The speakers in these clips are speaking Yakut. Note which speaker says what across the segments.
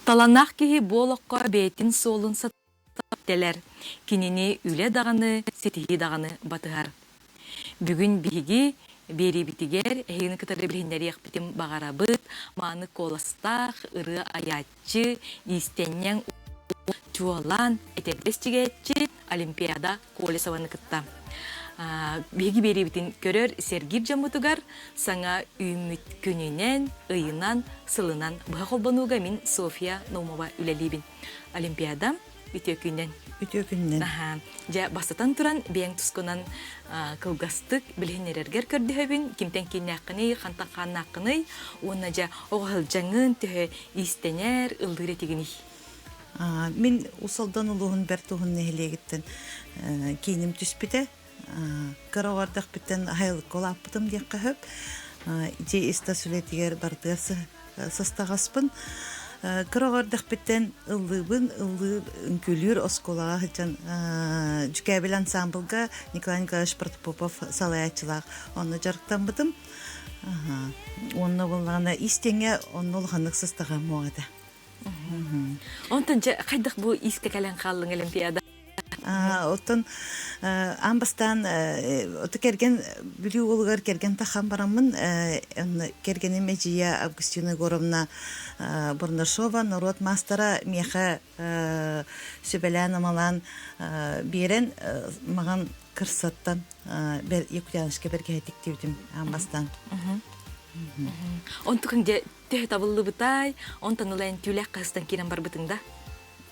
Speaker 1: Таланнаах киһи бу олоххо бэйэтин суолун саталар, кинини үлэ даҕаны, ситиһии даҕаны батыһар. Бүгүн биһиги биэриибитигэр эһигини кытары билиһиннэриэхпитин баҕарабыт, мааны куоластаах ырыа айааччы, иистэнньэҥ чуолаан этэрбэс тигээччи Олимпиада Колесованы кытта. Биһиги биэриибитин көрөр, сэргиир дьоммутугар саҥа үүммүт күнүнэн, ыйынан, сылынан быһа холбонууга мин Софья Наумова үлэлиибин. Олимпиада үтүө күнүнэн.
Speaker 2: Үтүө күнүнэн.
Speaker 1: Аха. Дьэ, бастатан туран, бэйэҥ тускунан кылгастык билиһиннэрэргэр көрдөһөбүн. Кимтэн кииннээххиний, хантан хааннааххыный уонна дьэ, оҕо сылдьаҥҥын төһө иистэнэр, ыллыыр этигиний?
Speaker 2: Мин Уус Алдан улууһун Бэрт Уһун нэһилиэгиттэн кииним түспүтэ. Кыра оҕо эрдэхпиттэн аһайылыкка улааппытым диэххэ сөп. Дьиэ ис-тас үлэтигэр барытыгар сыстаҕаспын. Кыра оҕо эрдэхпиттэн ыллыыбын, ыллыы үҥкүүлүүр оскуолаҕа сылдьан Дьүкээбил ансаамбылга Николай Николаевич Протопопов салайааччылаах онно дьарыктаммытым. Уонна буоллаҕына истиҥэ онно улаханнык сыстаҕам суох этэ.
Speaker 1: Онтон дьэ хайдах бу иискэ кэлэн хааллыҥ Олимпиада?
Speaker 2: Оттон аан бастаан ото кэргэн Бүлүү уолугар кэргэн тахан бараммын кэргэним эдьиийэ Августина Егоровна Бурнашова норуот маастара миэхэ сүбэлээн-амалаан биэрэн маҕан кырсаттан Якутяночка бэргэһэ тиктибитим аан бастаан.
Speaker 1: Онтукаҥ дьэ Төһө табыллыбытай, онтон ыла эн түүлээх хаһыстан киирэн барбытыҥ да?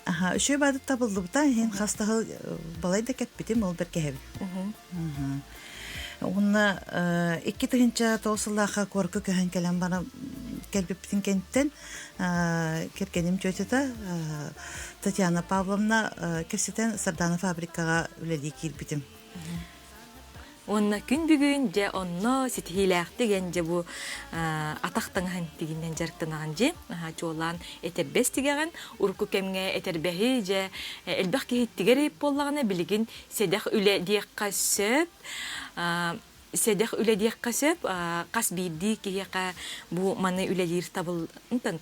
Speaker 2: Аха, үчүгэй баады табыллыбыта, иһин хастаһыл балай да кэппитим, ол бэркэһэбин. Уонна 2009 сыллаахха куоракка көһөн кэлэн баран кэлбиппитин кэнниттэн кэргэним тетята Татьяна Павловна кэпсэтэн Сардана фабрикаҕа үлэлии киирбитим.
Speaker 1: Уонна күн бүгүн дьэ онно ситиһиилээхтик эн дьэ бу атах таҥаһын тигиннэн дьарыктанаҕын дьи чуолаан этэрбэс тигэҕин урукку кэмҥэ этэрбэһи дьэ элбэх киһи тигэр буоллаҕына билигин сэдэх үлэ диэххэ сөп сэдэх үлэ диэххэ сөп хас биирдии киһиэхэ бу маны үлэлиир табыл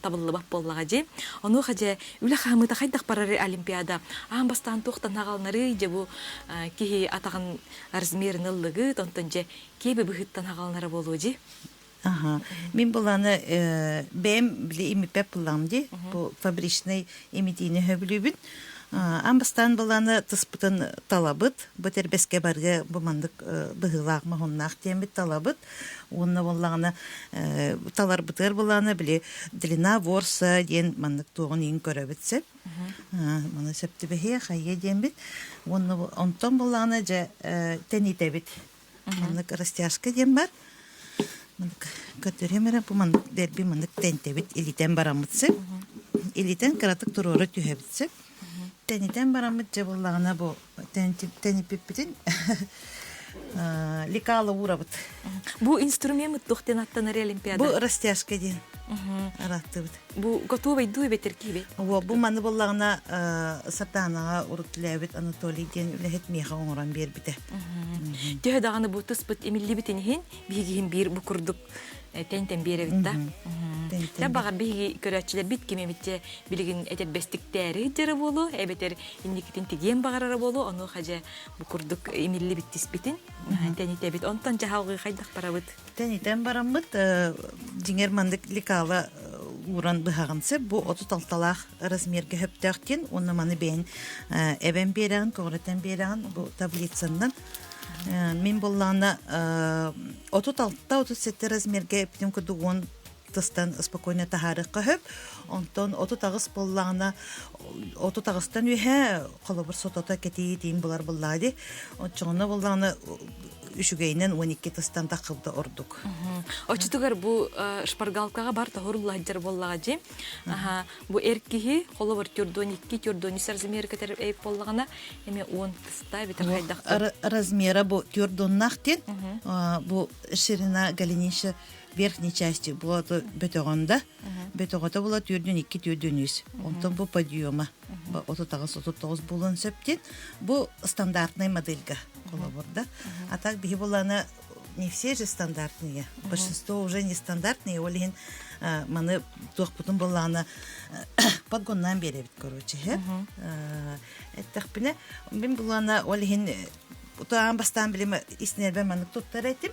Speaker 1: табыллыбат буоллаҕа дьи онуоха дьэ үлэ хаамыыта хайдах барарый олимпиада аан бастаан туохтан аҕалынарый дьэ бу киһи атаҕын размерын ыллыгыт, онтон дьэ киэби быһыыттан аҕалынара буолуо дии.
Speaker 2: Аха. Мин буланы бэйэм били имиппэт буллаҕым дии. Бу фабричный имитиини сөбүлүүбүн. Аан бастаан буланы тыспытын талабыт. Бу тэрбэскэ барыга бу маннык быһыылаах моһуннаах диэммит талабыт. Уонна буоллаҕына таларбытыгар буланы били длина ворса диэн маннык туоҕун иин көрөбүт сөп. Маны сөп түбэһиэ, хайыа диэммит. Уонна онтон буллаҕына дьэ тэнитэбит. Маннык растяжка диэн бар. Маннык көтөрүм эрэ бу маннык дэрби маннык тэнтэбит илитэн бараммыт сөп. Илитэн кыратык туруора түһэбит сөп. Тэнитэн бараммыт дьэ буллаҕына бу тэниппиппитин лекало уурабыт.
Speaker 1: Бу инструмент туох диэн аттанар Олимпиада?
Speaker 2: Бу растяжка диэн арааттыбыт.
Speaker 1: Бу готовый дуу эбэтэр киибет?
Speaker 2: Бу маны буллаҕына Сатанаҕа урут үлээбит Анатолий диэн үлэһит миэхэ оҥорон биэрбитэ.
Speaker 1: Төһө даҕаны бу тыспыт имиллибитин иһин биһигиһин биир бу курдук тэн-тэн биэрэбит да. Тэ баҕар биһиги көрөөччүлэрбит ким эмитчэ билигин этэрбэстиктээри дьара буолуо, эбэтэр инникитин тигиэн баҕарара буолуо, онуоха дьэ бу курдук имиллибит тиспитин тэнитэбит. Онтон дьаһалгыы хайдах барабыт?
Speaker 2: Тэнитэн бараммыт, дьиҥэр маннык лекала ууран быһаҕын сөп. Бу 36-лаах размерга сөптөөх диэн уонна маны бэйэн эбэн биэрэҕин, көҕүрэтэн биэрэҕин бу таблицаннан. Мин буоллаҕына 36-37 размерга эппитим курдук 10 тыстан спокойно таһаарыахха сөп. Онтон 38 буоллаҕына 38-тан үөһэ холобур сотото кэтии тиин булар буллаа дии. Оччоҕуна буоллаҕына үчүгэйинэн 12 тыстан таххыбыта ордук.
Speaker 1: Оччотугар бу шпаргалкаҕа бар тоһурулла сылдьар буоллаҕа дии. Бу эр киһи холобур төрдүөн икки, төрдүөн үс размер кэтэр эйп буоллаҕына эмиэ 10 тыста эбэтэр хайдах
Speaker 2: Размера бу төрдүннах диэн бу ширина голенища верхней части буолата бөтөҕөнда бөтөҕөтө була түрдүн икки түрдүн үс онтон бу подъема 38 39 буолуон сөп диэн бу стандартный модельга холобурда а так биһи буланы не все же стандартные большинство уже нестандартные ол иһин маны туохпутун буллаҕына Подгоннаан биэрэбит, короче, Эттэхпинэ, мин булана ол иһин утаан бастаан билим иснербен маннык туттар этим.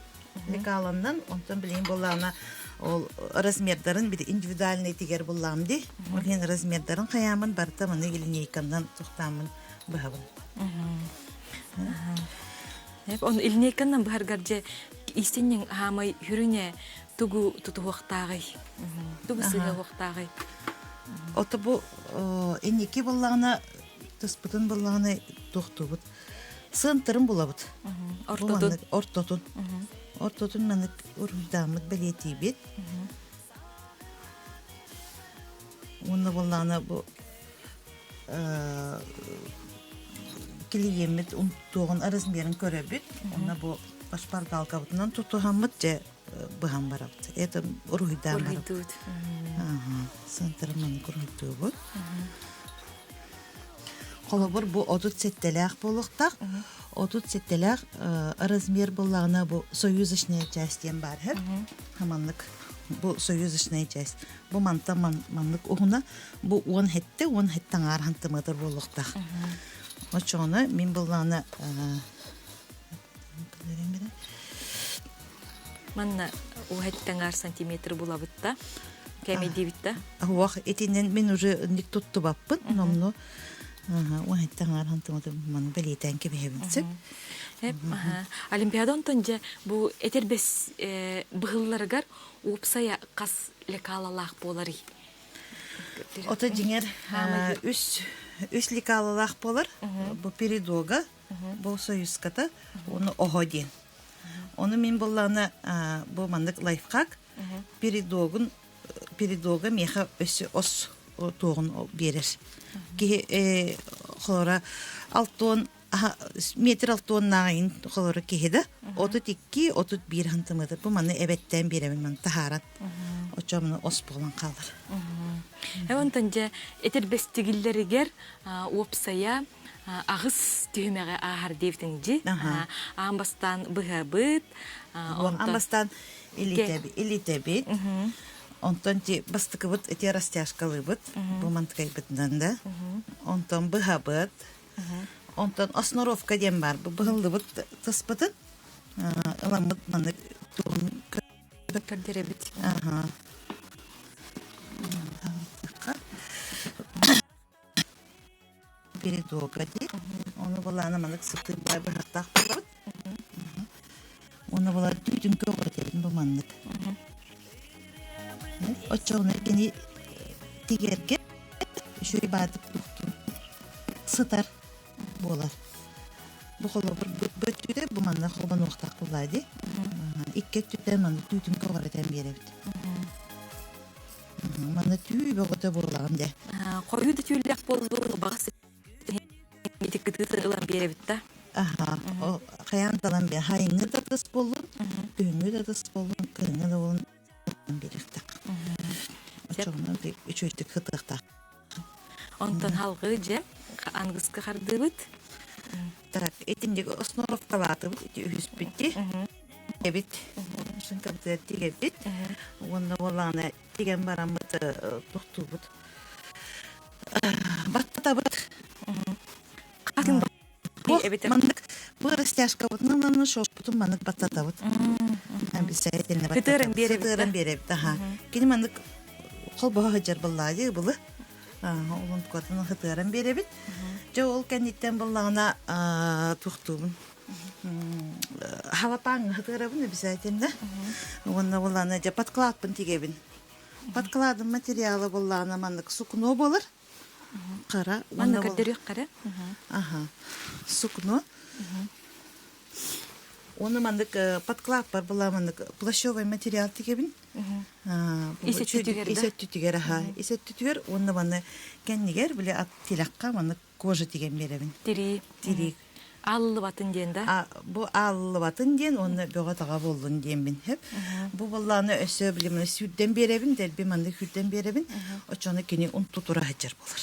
Speaker 2: Лекаланнан, онтон билигин буоллаҕына ол размердарын били индивидуальный тигэр буллаҕым дии. Ол иһин размердарын хайаамын барыта маны линейканнан тухтааммын быһабын.
Speaker 1: Он линейканнан быһаргар дьэ истинньэҥ хаамай хүрүнэ тугу тутуһуохтааҕый? Тугу сыһыахтааҕый?
Speaker 2: Ото бу инники буллаҕына тыспытын буллаҕына туохтуубут. Сыантырын булабыт.
Speaker 1: Ортотун.
Speaker 2: Ортотун. Ортотун маннык уруһуйдааммыт бэлиэтиибит. Уонна буоллаҕына бу килийиэммит туоҕун размерын көрөбүт. Уонна бу шпаргалкабытынан тутуһаммыт дьэ быһан барабыт. Это уруһуйдаан барабыт. Сыантырын маннык уруһуйдуубут. Холобур, бу 37-лээх буолуохтаах. 37-лээх размер буоллаҕына бу союзочная часть диэн баар иһэр. Маннык бу союзочная часть. Бу мантан маннык уһуна бу 17 17 аҥаар сантиметр буолуохтаах. Оччоҕуна мин буоллаҕына
Speaker 1: Манна уһэттэн сантиметр булабыт да кэмэйдиибит да
Speaker 2: Уох итинэн мин уже ник туттубаппын номну уһэттэн сантиметр маны бэлиэтээн кэбиһэбин сөп.
Speaker 1: Олимпиада онтон дьэ бу этэрбэс быһылларыгар уопсайа хас лекалалаах буоларый?
Speaker 2: Ото дьиҥэр үс үс лекалалаах буолар. Бу передога, бу союзката, уонна оһо диэн. Ону мин буллаҕына бу маннык лайфхак передогун передога миэхэ өссө ос туоҕун биэрэр. Киһи холора алтон метр алтоннааҕын холоро киһи да 32 31 сантиметр бу маны эбэттээн биэрэбин маны таһааран оччо ос буолан хаалар.
Speaker 1: Онтон дьэ этэрбэстигиллэригэр уопсайа аҕыс түһүмэҕи ааһар диэбитиҥ дьи. Аан бастаан быһабыт.
Speaker 2: Аан бастаан илитэбит. Онтон ти бастыкыбыт ити растяжкалыыбыт. Бу мантыкайбытынан да. Онтон быһабыт. Онтон основка диэн бар. Бу быһыллыбыт тыспытын ыламмыт маннык тугун
Speaker 1: көрдөрөбүт.
Speaker 2: Аха. Передога дии. Ону былаана маннык сытыы быһахтаах буолабыт. Уонна була түүтүн көҕүрэтэбин бу маннык. Оччоҕуна кини тигэргэ үчүгэй баатык туохтун сытар буолар. Бу холобур бөттүтэ бу манна холбонуохтаах буоллаа дии. Икки өттүттэн маннык түүтүн көҕүрэтэн биэрэбит. Манна түү бөҕөтө буоллаҕым дьэ.
Speaker 1: Хойуу да түүллээх буоллун баҕас ити кытыыта ылан биэрэбит да.
Speaker 2: Аха, хайаан талан биэ хайыҥҥы да тыс буоллун, күһүҥҥү да тыс буоллун, кыһыҥҥы да буоллун биэриэхтээх. Оччоҕуна үчүгэйдик сытыахтаах.
Speaker 1: Онтон халгыы дьэ ангыскы хардыыбыт.
Speaker 2: Так, итинник основкалаатыбыт ити үһүспүт эбит. Шинкабытыгар тигэбит. Уонна буоллаҕына тигэн бараммыт тохтуубут. Баттатабыт. Маннык бу растяжкабытынан уонна шовпутун маннык баттатабыт. Обязательно
Speaker 1: Сытыаран биэрэбит.
Speaker 2: Сытыаран биэрэбит, аха. Кини маннык холбоһо сылдьар быллаайы былы. Олун куотун сытыаран биэрэбит. Дьэ ол кэнниттэн буллаҕына тухтуубун. Халапааҥҥа сытыарабын обязательно. Уонна буллаҕына дьэ подкладпын тигэбин. Подкладым материала буллаҕына маннык сукно буолар. Хара
Speaker 1: Манна көрдөрүөх хара.
Speaker 2: Аха. Сукно. Уонна маннык подклад бар была маннык плащевый материал тигебин.
Speaker 1: Ис өттүтүгэр
Speaker 2: Ис өттүтүгэр аха. Ис өттүтүгэр уонна манны кэннигэр били ат тилэххэ маннык кожа тиген биэрэбин.
Speaker 1: Тирии.
Speaker 2: Тирии.
Speaker 1: Ааллыбатын диэн да?
Speaker 2: Бу ааллыбатын диэн уонна бөҕө-таҕа буоллун диэммин сөп. Бу буоллаҕына өссө били маны сүүрдэн биэрэбин, дэлби маннык сүүрдэн биэрэбин. Оччону кини унту тура сылдьар буолар.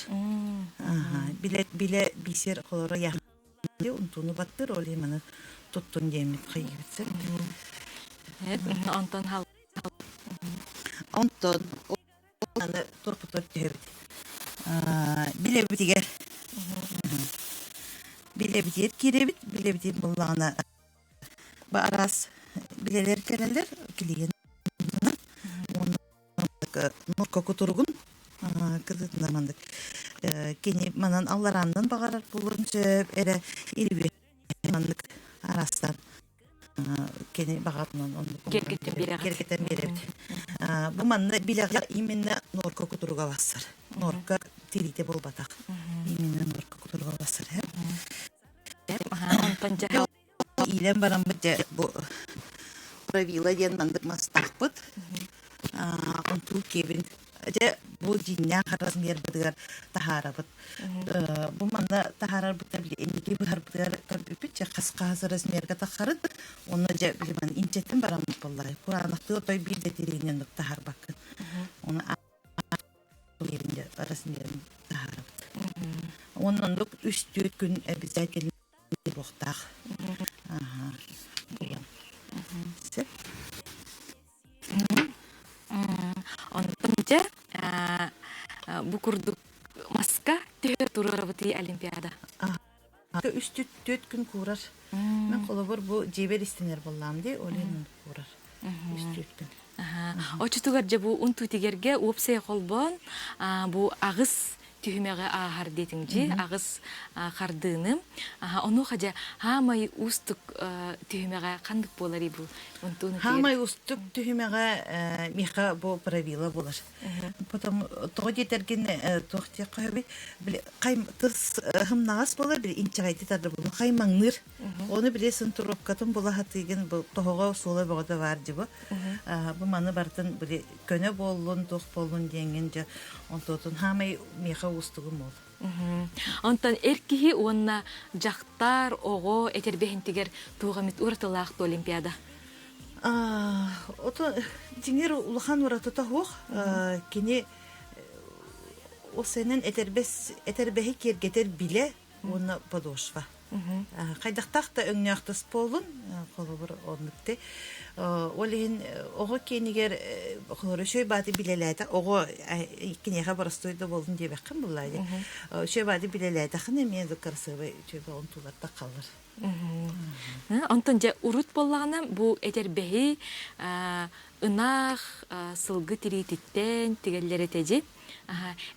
Speaker 2: Билэ билэ бисер холоро унтууну баттыр, ол маны туттун диэммит хайыыбыт сөп.
Speaker 1: Онтон хал
Speaker 2: Онтон аны турпутур түһэбит. Билэбитигэр билэбитигэр киирэбит, билэбитин буллаҕына бу араас билэлэр кэлэллэр клиент уонна норка кутуругун кытытынан маннык кини манан алларааннан баҕарар буолуон сөп эрэ или маннык араастаан кини баҕатынан оннук
Speaker 1: Киэргэтэн биэрэҕит.
Speaker 2: Киэргэтэн биэрэбит. Бу манна билэҕэ именно норка кутуруга бассар. Норка тириитэ буолбатах. Именно норка кутуруга бассар.
Speaker 1: Онтон дьэ
Speaker 2: Иилэн бараммыт дьэ бу правила диэн маннык мастаахпыт. Онтуу киэбин дьэ бу дьиҥнээх размербытыгар таһаарабыт. Бу манна таһаарарбыта били инники быһарбытыгар көрбүппүт дьэ хас хас размерга таххарын онно дьэ били маны инчэттэн бараммыт буоллаҕай кураанахтыы отой биир да тириини оннук таһаарбаккын оны размерин таһаарабыт уонна оннук үс-түөрт күн обязательно буолуохтаах сөп.
Speaker 1: Онтон дьэ бу курдук маска төһө туруорабытый Олимпиада?
Speaker 2: Үс түөрт күн куурар. Мен холобур бу дьиэбэр истинэр буоллаам дии, ол иһин куурар. Үс түөрт күн.
Speaker 1: Оччотугар дьэ бу унтуутигэргэ уопсай холбоон бу аҕыс түһүмэҕи ааһар диэтиҥ дьи аҕыс хардыыны. Онуоха дьэ хаамай уустук түһүмэҕэ ханнык буоларый бу унтууну
Speaker 2: Хаамай уустук түһүмэҕэ миэхэ бу правила буолар. Потом тоҕо диэтэргин туох диэххэ сөбүй били тыс хымнаҕас буолар били инчэҕэйди тардыбын хаймаҥныыр. Ону били сынтуруопкатын була сатыыгын бу тоһоҕо суола бөҕөтө баар дьи бу. Бу маны барытын били көнө буоллун туох буоллун диэҥҥин дьэ онтуотун хаамай миэхэ уустугум ол.
Speaker 1: Онтон эр киһи уонна дьахтар оҕо этэрбэһинтигэр туох эмит уратылаах дуо Олимпиада?
Speaker 2: Ото дьиҥэр улахан уратыта суох. Кини ол сэнэн этэрбэс этэрбэһи киэргэтэр билэ уонна подошва. Хайдахтаах да өҥнөөх тыс буоллун, холобур оннук ти. Ол иһин оҕо киэнигэр холобур үчүгэй бааты билэлээтэ оҕо киниэхэ боростуой да буоллун диэбэххин буллаа дии. Үчүгэй бааты билэлээтэхин эмиэ да кырасыабай үчүгэй онтулар халлар.
Speaker 1: Онтон дьэ урут буоллаҕына бу этэрбэһи ынах сылгы тириититтэн тигэллэр этэ дьи.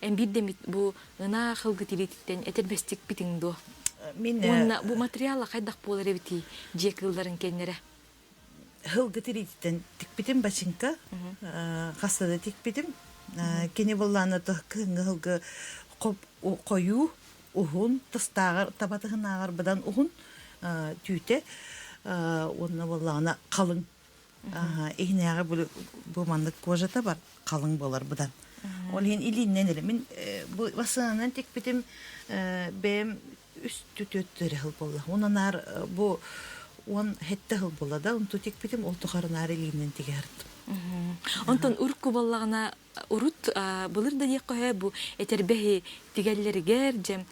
Speaker 1: Эн биирдэ бу ынах сылгы тириититтэн этэрбэстик битиҥ дуо?
Speaker 2: Мин
Speaker 1: Уонна бу материала хайдах буолар эбитий дьиэ кыылларын кэннэрэ?
Speaker 2: Сылгы тириититтэн тикпитим бачыҥка, хаста да тикпитим. Кини буоллаана кыһыҥҥы сылгы хойуу, уһун, тыстааҕар, таба тыһынааҕар быдан уһун түүтэ уонна буоллаҕына халыҥ. Иһинээҕи бу маннык кожата бар халыҥ буолар быдан. Ол иһин илииннэн эрэ мин бу бассаанан тикпитим бэйэм үс түөттөрө сыл буолла. Онон наар бу уон сэттэ сыл буолла да, онту тикпитим ол тухары наар илииннэн тигэ сырыттым.
Speaker 1: Онтон урукку буоллаҕына урут былыр да диэххэ бу этэрбэһи тигэллэригэр дьэ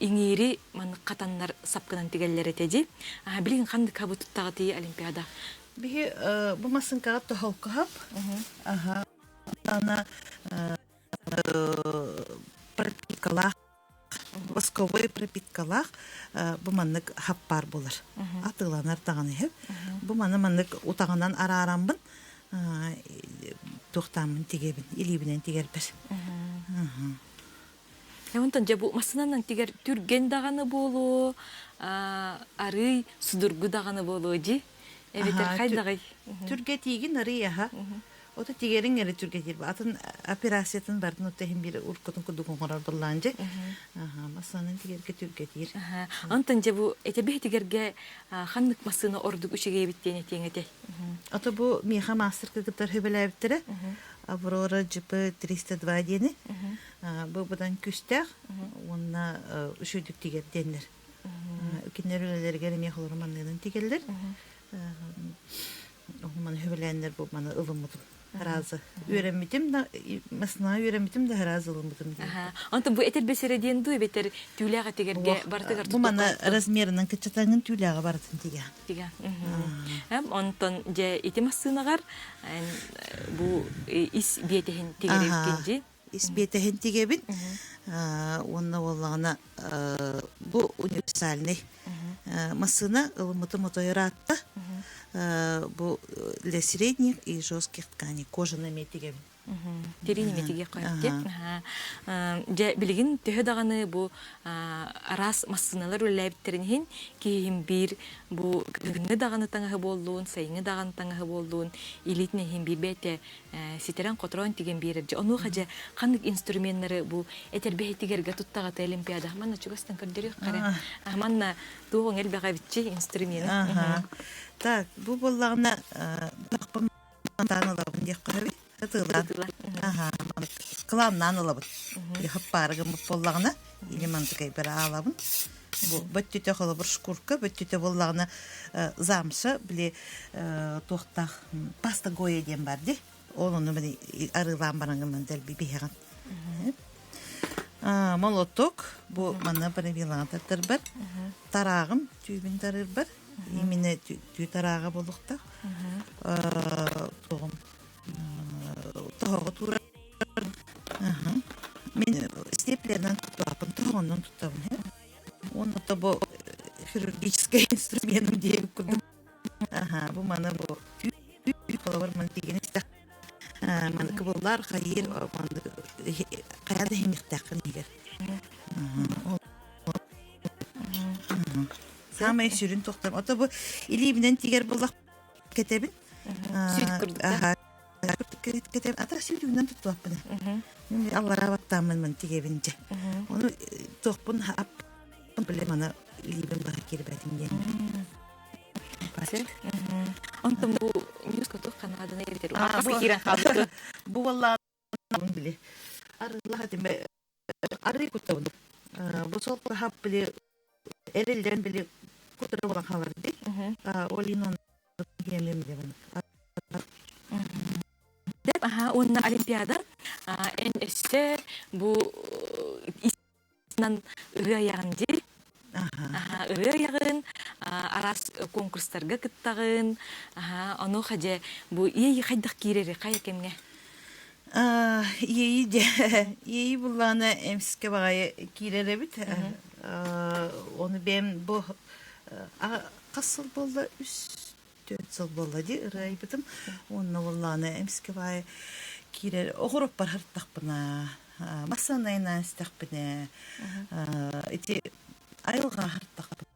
Speaker 1: иҥиири маннык хатаннар сапкынан тигэллэр этэ дии. Билигин ханнык хабы туттаҕытый Олимпиада?
Speaker 2: Биһи бу массыҥкаҕа тоһолкоһоп. Аха. Ана пропиткалаах восковой пропиткалаах бу маннык хаппаар буолар. Атыыланар даҕаны иһip. Бу маны маннык утаҕынан араараммын туохтааммын тигэбин, илиибинэн тигэрбэр.
Speaker 1: Онтон дьэ бу массыынанан тигэр түргэн даҕаны буолуо, арыый судургу даҕаны буолуо дии. Эбэтэр хайдаҕый?
Speaker 2: Түргэтиигин арый аһа. Ото тигериҥ эрэ түргэтиир. Атын операциятын бардын отто иһин биир уркутун курдук оҥорор быллаан дьэ. Массыынанан тигэргэ түргэтиир.
Speaker 1: Онтон дьэ бу этэбиһ тигэргэ ханнык массыына ордук үчүгэйбит диэн этиэҥ этэй?
Speaker 2: Ото бу миэхэ маастар кыргыттар сөбүлээбиттэрэ. Аврора GP 302 диэни. Бу быдан күүстээх уонна үчүгдүк тигэр диэннэр. Кинилэр үлэлэригэр эмиэ холору манныынан тигэллэр. Маны сөбүлээннэр бу маны ылыммытым. Разы. Үөрэммитим да, масына үөрэммитим да разы ылыммытым диэн.
Speaker 1: Онтон бу этэр бэсэрэ диэн дуу эбэтэр түүлээх этигэргэ барытыгар
Speaker 2: Бу маны размерынан кыччатаҥын түүлээҕи барытын тигэ.
Speaker 1: Тигэ. Онтон дьэ ити массыынаҕар бу ис биэтэһин тигэрибиккин дии.
Speaker 2: Испиэтэһин тигэбин. Уонна буоллаҕына бу универсальный массыына ылыммытым отой ыраатта. Бу для средних и жестких тканей кожаный эмиэ тигэбин.
Speaker 1: Тириини эмиэ тигиэх Дьэ билигин төһө даҕаны бу араас массыыналар үлэлээбиттэрин иһин киһим биир бу кыһыҥҥы даҕаны таҥаһы буоллун, сайыҥҥы даҕаны таҥаһы буоллун илиитин иһин биир бэйэтэ ситэрэн-хоторон тигэн биэрэр. Дьэ онуоха дьэ ханнык инструменнары бу этэрбэһитигэргэ туттаҕата Олимпиада манна чугастан көрдөрүөх хара. Манна туох элбэх эбитчи инструмены.
Speaker 2: Так, бу буоллаҕына таан ылабын диэххэ сөбүй? Ытыылаан. Аха, кылааннаан ылабын. Хаппаары гыммыт буоллаҕына, или мантыкайбар аалабын. Бу бөттүтэ холобур шкурка, бөттүтэ буоллаҕына замша, били туохтаах паста Гоя диэн бар дии. Ол ону били арыылаан бараҥҥын дэлби биһэҕин. Молоток, бу манна правилаҕа тартарбар, тарааҕым түүбүн тарыырбар, именно түү тарааҕа буолуохтаах. Туоҕум тоһоҕо туурар. Мин степлерынан туттабын, тоһоҕоннон туттабын. Уонна то бу хирургическай инструменым диэбит курдук. Аха, бу маны бу түү холобур маны тиген истэх маны кыбыллар хайыр маны хайа да иһиниэхтээххин иһигэр. Саамай сүрүн тохтом. Ото бу илиибинэн тигэр буллах кэтэбин.
Speaker 1: Сүт курдук.
Speaker 2: Аха. Кэтэбин. Ата сүтүгүнэн туттуаппын. Мин аллараа баттааммын мын тигебин дьэ. Ону туохпун аппын биле маны илиибин баһа кирбэтим диэн.
Speaker 1: Онтон бу ньуус кутух ханаадана эбитер. Киирэн хаалбыт.
Speaker 2: Бу валла били. Арыллах этиме арый куттабын. Бу сол хап били эриллэн били кутура болан хаалар ди. Олин диэмим дебин.
Speaker 1: Деп аха уонна олимпиада эн өссө бу исынан ырыа айаҕын дии. Аха ырыа айаҕын араас конкурстарга кыттаҕын. Аха онуоха дьэ бу иэйи хайдах киирэри хайа кэмҥэ?
Speaker 2: Иэйи дьэ иэйи буллаҕына эмискэ баҕайы киирэр эбит. Ону бэйэм бу хас сыл буолла үс түөрт сыл буолла дии ырыайбытым. Уонна буоллаҕына эмискэ баҕайы киирэр оҕуруоппар сырыттахпына, массыынайынан истэхпинэ, ити айылҕаҕа сырыттахпына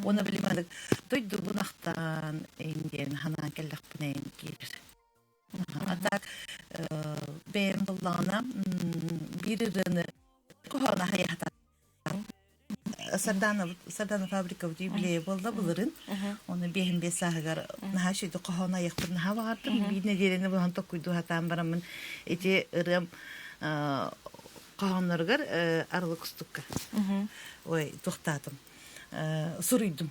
Speaker 2: Уонна били маннык дойдубун ахтан диэн санаан кэллэхпинэ киирэр. А так бэйэм буллаҕына биир ырыаны хоһооно хайаһатар. Сардана Сардана фабрика юбилейа буолла былырын. Оны биэһин биэс сааһыгар наһаа үчүгэй хоһоон айахпын наһаа баҕардым. Биир нэдиэлэни булан токкуйдуу сатаан бараммын ити ырыам хоһоонноругар арылы кустукка ой туохтаатым суруйдум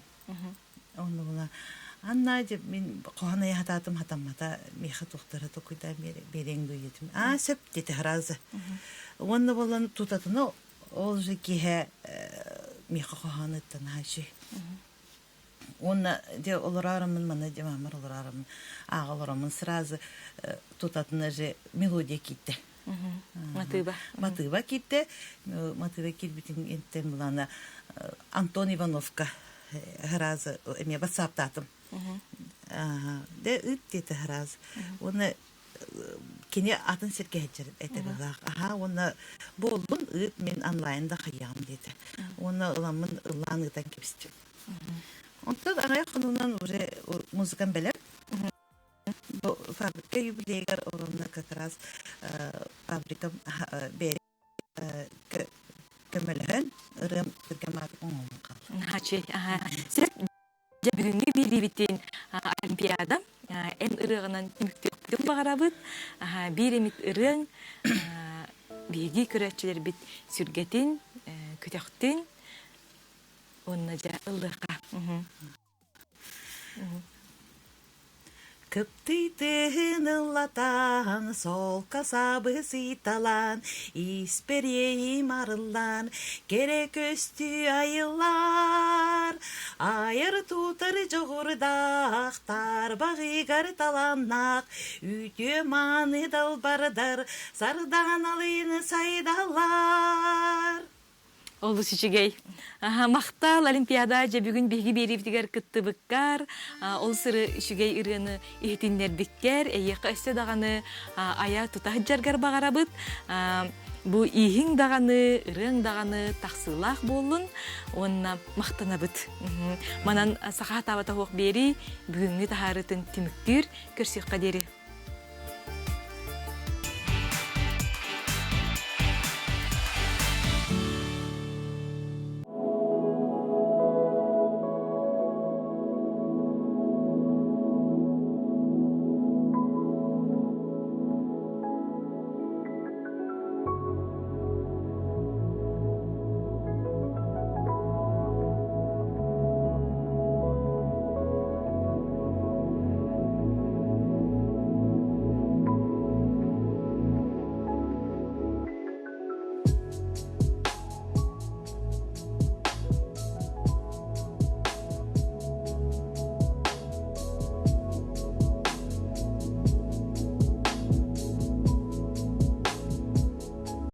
Speaker 2: онно була Анна дьэ мин хоһоон айахатаатым хатаммата миэхэ туохтара токуйдаан биэриэҥ дуйетим аа сөп диэтэ сразу уонна буолан тутатына ол же киэһэ миэхэ хоһоон ыттан аһачы Уонна дьэ олороороммун манна дьэ маамар олороороммун ааҕа олороммун сразу тутатына же мелодия киирдэ.
Speaker 1: Матыыба.
Speaker 2: Матыыба киирдэ. Матыыба киирбитин интен булана Антон Ивановка сразу эмиэ ватсаптаатым. Дэ ыт диэтэ сразу. Уонна кини атын сиргэ сылдьар этэ быһыылаах. Аһаа уонна буоллун ыыт мин онлайн да хайыаҕым диэтэ. Уонна ыламмын ыллаан ыытан кэбистим. Онтон аҕыйах хонугунан уже музыкам бэлэм. Бу фабрика юбилейгар оронно как раз фабрикам бэйэ көмөлөһөн ырыам түргэн оҥоһуллан хаалла.
Speaker 1: Хачы, Сеп дьэ бүгүҥҥү биэриибитин Олимпиада эн ырыаҕынан түмүктүөхпүтүн баҕарабыт. Биир эмит ырыаҥ биһиги көрөөччүлэрбит сүргэтин, көтөхтүн Уонна дьэ ыллыахха.
Speaker 2: Кыптый тыаһын ыллатан, солко сабы сыйталаан, испэр иэйиим арыллан, кэрэ көстүү айыллар. Айар тутар дьоҕурдаах, тарбаҕыгар талааннаах, үтүө мааны далбардар, сардаҥалыын сайдаллар.
Speaker 1: Олус үчүгэй. Махтал Олимпиада дьэ бүгүн биһиги биэриибитигэр кыттыбыккар, ол сыры үчүгэй ырыаны иһитиннэрбиккэр, эйиэхэ өссө даҕаны айа тута сылдьаргар баҕарабыт. Бу ииһиҥ даҕаны, ырыаҥ даҕаны тахсыылаах буоллун уонна махтанабыт. Манан саха сатаабата суох биэрии бүгүҥҥү таһаарыытын түмүктүүр. Көрсүөххэ диэри.